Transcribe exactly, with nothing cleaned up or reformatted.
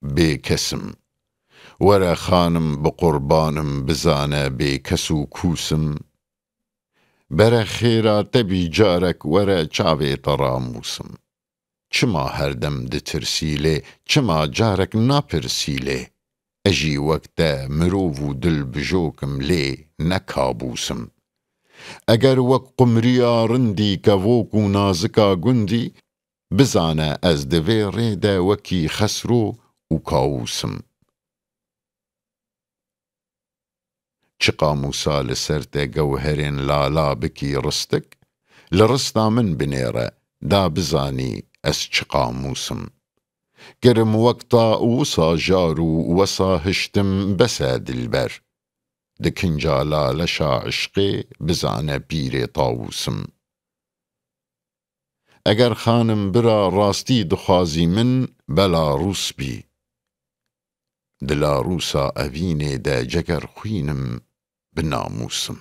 bê kes im. Were xanim bi qurbanim, bizane bê kes û kûs im. Bere xêra te bî carek, were çavê te ramûsim. Çima herdem ditirsî lê, çima carek napirsî lê? Ez jî wek te mirov û dilbijok im lê ne kabûs im. Eger wek qumriya rindî, kevok û nazika gundî, bizane ez di vê rê de wekî Xesro û Kawûs im. Çi qamûsa li ser te gewherên lala bikî ristik, li rista min binêre, da bizanî ez çi qamûs im. Kirim wek ta û wisa jar û wesa hiştim, bes e dilber. Di kinca laleşa işqê, bizane pîrê Tawûs im. Eger xanim bira rastî dixwazî min, Belarûs bî. Di Larûsa evînê de cegerxwîn im, bi namûs im.